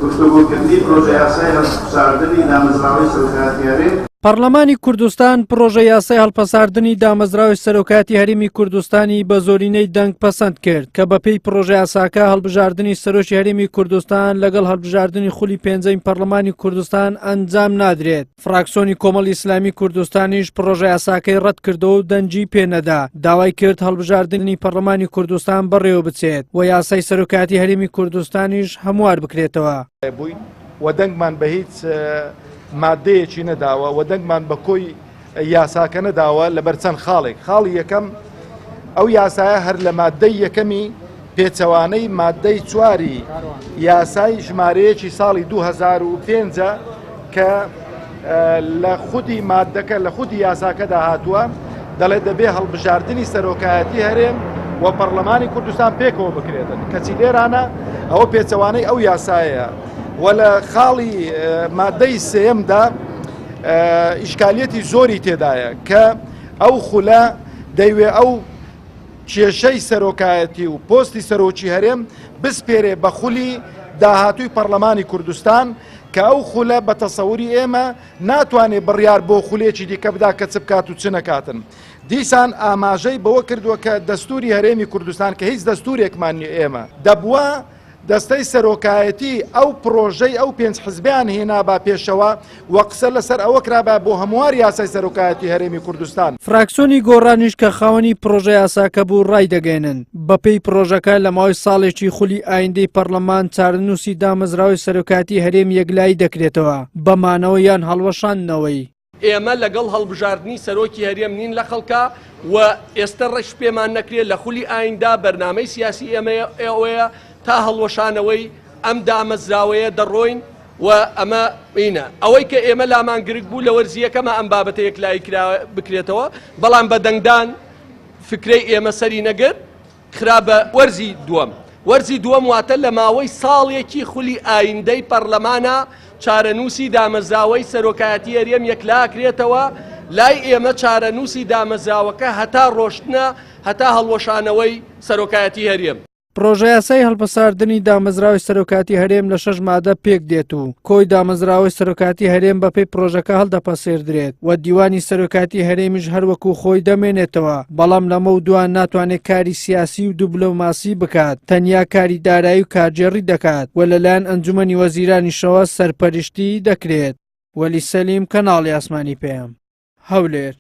گفتوگۆکردنی پرۆژەیاسای هەڵپساردنی دامەزراوەی سەرۆکایەتی هەرێم. پەڕلەمانی کوردستان پڕۆژە یاسای هەڵپەساردنی دامەزراوەی سەرۆکایەتی هەرێمی کوردستانی بە زۆرینەی دەنگ پەسەند کرد کە بەپێی پڕۆژە یاساکە هەڵبژاردنی سەرۆکی هەرێمی کوردستان لەگەڵ هەڵبژاردنی خولی پێنجەمی پەڕلەمانی کوردستان ئەنجام نادرێت. فراکسۆنی کۆمەڵی ئیسلامی کوردستانیش پڕۆژە یاساکەی ڕەتکردەوە و دەنگی پێنەدا، داوای کرد هەڵبژاردنی پەڕلەمانی کوردستان بەڕێوەبچێت و یاسای سەرۆکایەتی هەرێمی کوردستانیش هەموار بکرێتەوە. بووین و دەنگمان بە هیچ مادەیەکی نەداوە و دەنگمان بە کۆی یاساکە نەداوە لەبەر چەند خاڵێک. خاڵی یەکەم، ئەو یاسایە هەر لە مادەی یەکەمی پێچەوانەی مادەی چواری یاسای ژمارەیەکی ساڵی 2005 کە لە خودی مادەکە لە خودی یاساکەدا هاتووە دەڵێت دەبێ هەڵبژاردنی سەرۆکایەتی هەرێم و پەرلەمانی کوردستان پێکەوە بکرێتن کەچی لێرانە ئەوە پێچەوانەی ئەو یاسایە و لە خاڵی مادەی سێمدا ئیشکالیەتی زۆری تێدایە کە ئەو خولە دەیوێ ئەو کێشەی سەرۆکایەتی و پۆستی سەرۆکی هەرێم بسپێرێ بە خولی داهاتووی پەڕلەمانی کوردستان کە ئەو خولە بە تەسەوری ئێمە ناتوانێ بڕیار بۆ خولێکی دیکە بدا کە چ بکات و چ نەکاتن. دیسان ئاماژەی بەوە کردووە کە دەستوری هەرێمی کوردستان کە هیچ دەستورێکمان نیە ئێمە دەبوا دەستەی سەرۆکایەتی ئەو پڕۆژەی ئەو پێنج حزبیان هێنابا پێشەوە و قسە لەسەر ئەوە کرابا بۆ هەموار یاسای سەرۆکایەتی هەرێمی کوردستان. فراکسیۆنی گۆڕانیش کە خاوەنی پڕۆژە یاساکە بوو ڕایدەگەیەنن، بەپێی پڕۆژەکە لە ماوەی ساڵێکی خولی ئایندەی پەڕلەمان چارەنووسی دامەزراوەی سەرۆکایەتی هەرێم یەکلایی دەکرێتەوە بە مانەوە یان هەڵوەشاندنەوەی. ئێمە لەگەڵ هەڵبژاردنی سەرۆکی هەرێم نین لە خەڵکا و ئێستە ڕێش پێمان نەکرێت لە خولی ئایندا بەرنامەی سیاسی ئێمە ئەوەیە تا هەڵوەشانەوەی ئەم دامەزراوەیە دەڕۆین و ئەمە ئینە ئەوەی کە ئێمە لامان گرنگ بوو لە وەرزی یەکەمە ئەم بابەتە یەکلایی کرا بکرێتەوە بەڵام بە دەنگدان فکرەی ئێمە سەری نەگرت خرا بە وەرزی دووەم. وەرزی دووەم واتە لە ماوەی ساڵێکی خولی ئایندەی پەڕلەمانا چارەنووسی دامەزراوەی سەرۆکایەتی هەرێم یەکلاکرێتەوە، لای ئێمە چارەنووسی دامەزراوەکە هەتا ڕۆشتنە هەتا هەڵوەشانەوەی سەرۆکایەتی هەرێم. پڕۆژەیاسای هەڵپەساردنی دامەزراوەی سەرۆکایەتی هەرێم لە شەش مادە پێکدێت و کۆی دامەزراوەی سەرۆکایەتی هەرێم بەپێی پڕۆژەکە هەڵدەپەسێردرێت و دیوانی سەرۆکایەتی هەرێمیش هەروەکو خۆی دەمێنێتەوە، بەڵام لەمەودوا ناتوانێت کاری سیاسی و دبلۆماسی بکات، تەنیا کاری دارایی و کارگێڕی دەکات و لەلایەن ئەنجومەنی وەزیرانیشەوە سەرپەرشتی دەکرێت. وەلی سەلیم، کەناڵی ئاسمانی پەیام، هەولێر.